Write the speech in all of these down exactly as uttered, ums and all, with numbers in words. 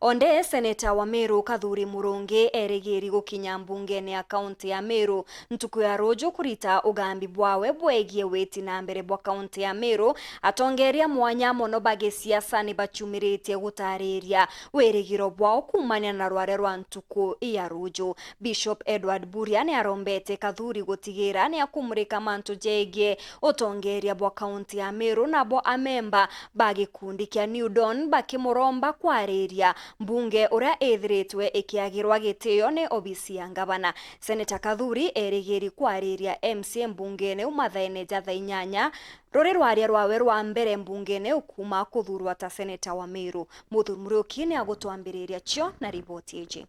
Onde seneta wa Meru Kathuri Murungi erigiri gukinya mbungene ya kaunti ya Meru ntuku ya ruju kurita ugambi bwawe bwegie witi na mbere bwa kaunti ya Meru. Atongeria mwanya mono ba gisiasa ni bachumiritie gutariria wirigiro bwao kuumania na rware rwa ntuku ya ruju. Bishop Edward Buria ni arombete Kathuri gutigira ni akumurika mantu jegie utongeria bwa kaunti ya Meru, nabo amemba ba gikundi kia New Dawn bakimuromba kwariria mbunge uria ithiritwe ikiagirwa gitio ni obisi ya ngavana. Seneta Kathuri erigiri kwariria M C A mbungene u mathaene ja thaa inyanya ruri rwaria rwawe rwa mbere mbungene u kuuma kuthurwa ta seneta wa Meru. Muthuri Muriuki ni agutwambiriria cio na riboti iji.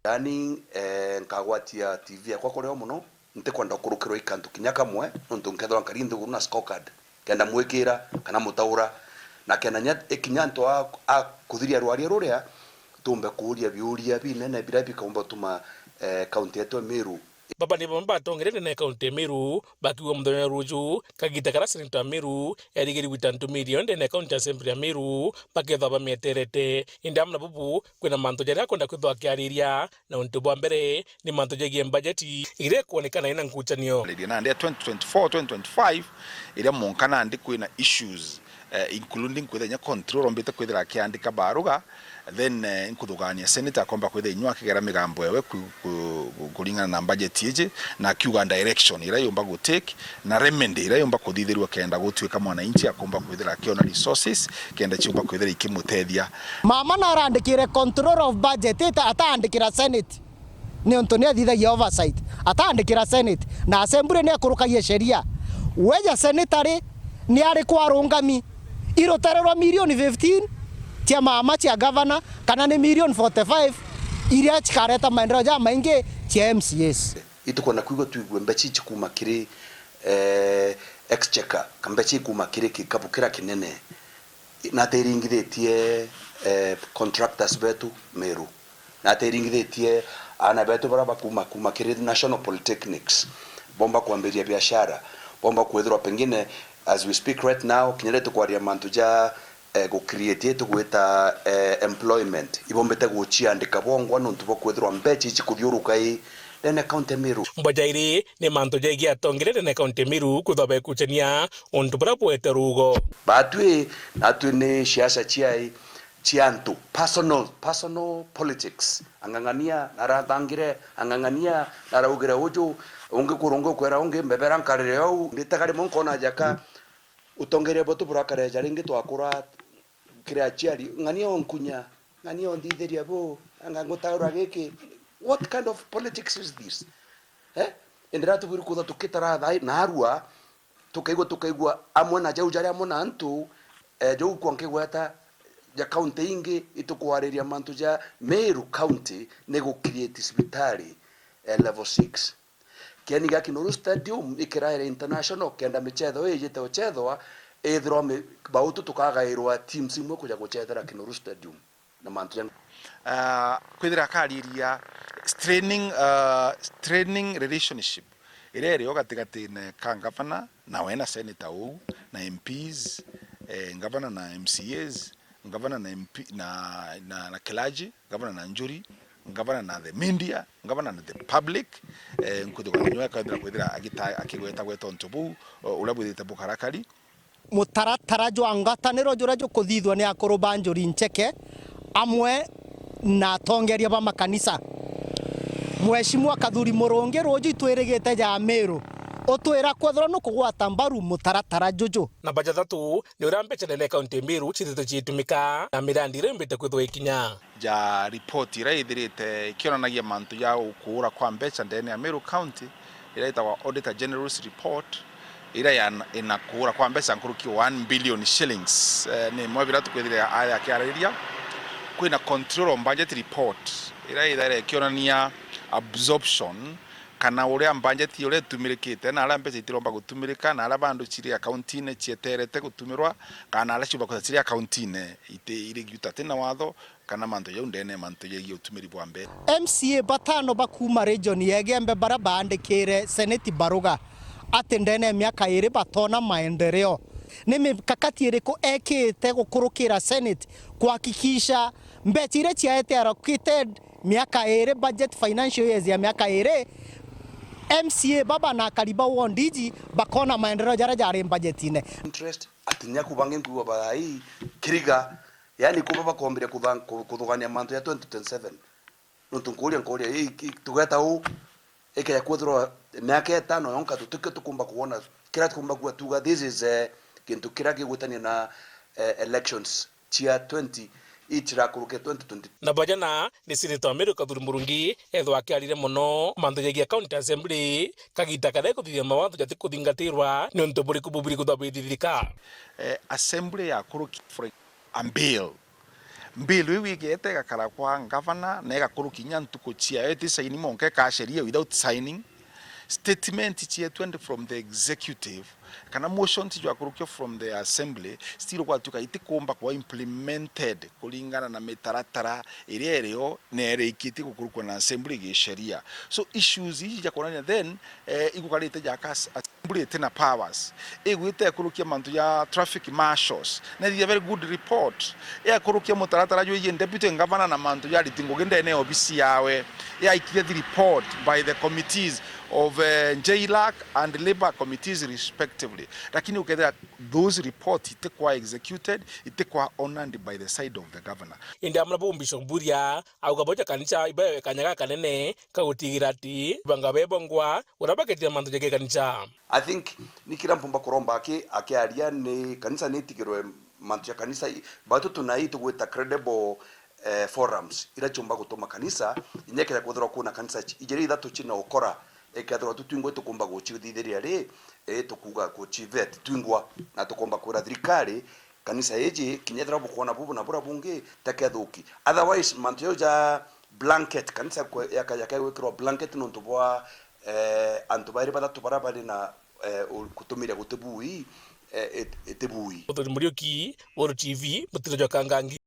Yaani, eh, nkagwatia T V yakwa kurio mono, ntikwenda kurukirwa i kantu kinya kamwe, nontu nkethirwa nkari nthiguru na scorecard, kenda mwikira kana mutaura, na kenda nya ikinya antu a, a kuthiria rwaria ruria, tumbe kuuria biuria binene biria bikaumba tuma, eh, kaunti yetu ya Meru. Baba ni bamwe batongere ndene ya kaunti ya Meru, bakiuga muthenya wa ruju, kagita karia seneta wa Meru erigiri gwita ntumiri yo ndene ya kaunti ya assembly ya Meru, bakethwa bamieterete. Indi amwe na bubu, kwina mantu jaria akwenda kwithwa akiariria, na untu bwa mbere ni mantu jegie mbajeti iria ikwonekana ina nkuchanio. Nandi ya twenty twenty-four, twenty twenty-five, iria mwanka nandi kwina issues, eh, including kwithira inya control ombite kwithira akiandika baruga, then, eh, nkuthugania senator akomba kwithira inyua akigera migambo ewe ku-, ku-, ku-, kuringana na budget iji, na akiuga direction iria yumba gu take, na remedy iria yumba kuthithirua kenda gutuika mwananchi akomba kwithira akiona resources, kenda ciumba kwithira ikimutethia. Mama narandikire control of budget, ita-, ataandikira senate. Niuntu ni athithagia oversight, ataandikira senate, na assembly ni akurukagia sheria. Weja seneta ri, ni ari kwa arungami i rutere rwa milioni fifteen cia mama cia gavana, kana ni milioni forty-five iria cikareta maendeleo jamaingi cia M C As. Itukwenda kwigua twigue mbeca iji kuma kiri, eh, exchequer, ka mbeca ikuma kiri kikabu kiria kinene. Natiringithitie, eh, contractors betu Meru. Natiringithitie aana betu baria bakuma, kuma kiri national polytechnics. Bomba kwambiria biashara. Bomba kwithirwa pengine, as we speak right now, kinya riria tukwaria mantu ja, eh, gu create tugwita, eh, employment. Ibombite guciandika bongwa nontu bwa kwithirwa mbeca ici kuthiuruka i ndene county ya Meru. Mboja iri ni mantu jegie atongeria ndene county ya Meru kwithirwa bekuchania untu buria bwete rugo. Batwi, natwi ni siasa ciai, cia antu, personal, personal politics. Ang'ang'ania narathangire, ang'ang'ania naraugire uju, ungi kuru ungi ukwera ungi, mbebera nkarire au. Nditaga rimwe nkona jaka, utongeria bwetu burakareja ringi twakura kiri aciari, ng'ania onkunya, ng'ania onthithiria bu, anga ngutaura giki. What kind of politics is this? Eh? Indi riria tubwiri kwithirwa tukitara thaa narua, tukaigua, tukaigua amwe na jau jaria amwe na antu, eh, jau kwa nkigweta ja county ingi itukwariria mantu ja Meru County ni gu create cibitari, eh, level six. Kieni gia Kinoru Stadium ikiraire international, kenda michetho ijite uchethwa, ithirwa mi-, bautu tukagairwa teams imwe kuja guchethera Kinoru Stadium. Na mantu ja Ah, kwithira akariria straining, ah, straining relationship iria irio gatigatine ka ngavana nawe na senator uu, na M Ps, eh, ngavana na M C As, ngavana na M P, na, na, na clergy, ngavana na njuri, ngavana na the media, ngavana na the public, eh, nkuthugania nyowe akethira kwithira agita-, akigweta gweta untu buu, o, uria bwithite bukarakari. Mutaratara jwa ngwataniro juria jukuthithua ni akuru ba Njuri Ncheke amwe na atongeria ba makanisa. Mheshimiwa Kathuri Murungi, ruuju itwirigite ja Miru, utwira kwethirwa nukugwata mbaru mutaratara juju. Namba jathatu ni uria mbeca ndene ya kaunti ya Miru cithitwe ciitumika na mirandi iria yumbite kwithwa ikinya. Ja report iria ithirite ikionanagia mantu ja ukuura kwa mbeca ndene ya Miru County, iria itagwa Auditor General's Report, iria ya, ina kuura kwa mbeca nkuruki one billion shillings. Eh, ni imwe biria tukwithire aya akiaririria. Kwina control of budget report, iria ithaire ikionania absorption, kana uria budget uria itumirikite, na aria mbeca itiromba gutumirika, na aria bandu ciri akaunti-ini cieterete gutumirwa, kana aria ciumba kwithirwa ciri akaunti-ini iti-, iri giuta tina watho, kana mantu jau ndene, mantu jegie utumiri bwa mbeca. M C A batano ba kuuma region ya Igembe baria baandikire Senate baruga ati ndene ya miaka iri batona maendeleo. Ni mikakati iriku ekite gukurukira Senate kuhakikisha Mbeca iria ciaete allocated miaka iri, budget financial years ya miaka iri, M C A baba na akari ba ward iji bakona maendeleo jaria jari budgetine. Interest, ati nyaku bangi nkuigua baai kiriga, yani kuba bakombire kutha-, ku-, kuthugania mantu ya twenty twenty-seven. Nontu nkuuria, nkuuria, ii, ki-, tugeta uu, ikeja kwithirwa miaka itano yonka, tutikio tukumba kwona kiria tukumba kuuga tuuga, this is, eh, kintu kiria gigwitania na, eh, elections cia twenty, ii cirakuruke twenty twenty. Na bajana ni Senator wa Meru Kathuri Murungi, ethwa akiarire mono mantu jegie County Assembly, kagita karia ikuthithia mawatho jatikuthingatirwa, ni untu buriku bubiri kuthwa bwithithirika? Eh, Assembly yakuruki, for a bill. Bill iu igete igakara kwa ngavana na igakuruki kinya ntuku ciayo itisaini monka, ikasheria without signing. Statement cietwe ndi from the executive, kana motions jwakurukio from the assembly, still gwatuika itikumba kuwa implemented kuringana na mitaratara iria irio na irikitie gukurukwa na assembly gisheria. So issues iji ja kuonania then, eh, igukarite jaka as-, assembly itina powers. Igwite ikurukia mantu ja traffic marshals. Na ithithia very good report. Ikurukia mutaratara jwiji deputy governor na mantu ja ariti ngugi ndene ya obisi yawe. Yaikia the report by the committees of, eh, J lac and labour committees respectively. Lakini ukethira those report itikwa executed, itikwa honored by the side of the governor. Indi amwe na bau Bishop Mburia, auga boja kanisa ibayo kanya gakanene ka gutigira ati banga bebongwa uria baketire mantu ja gikanisa. I think ni kira mpumba kuromba aki-, akiaria ni kanisa ni itigirwe mantu ja kanisa i-, batu tuna ii tugwita credible, eh, forums iria ciumba gutuma kanisa inyekere kwithirwa kuna kanisa ci-, ijiri ithatu cina ukora, ikethirwa tu twingwa tukumba gucithithiria ri, eh, tukuuga gucivet twingwa na tukomba kwira thirikari kanisa iji, kinya ethirwa bukwona bubu na buria bungi, tekethuki. Otherwise, mantu jau ja blanket, kanisa kwe-, yaka-, yaka gwikirwa blanket nontu bwa, eh, antu bairi bathatu baria bari na, eh, u-, kutumiria guti bui, eh, it-, iti bui. Uthuri Muriuki, Weru T V, Mutino jwa Kangangi.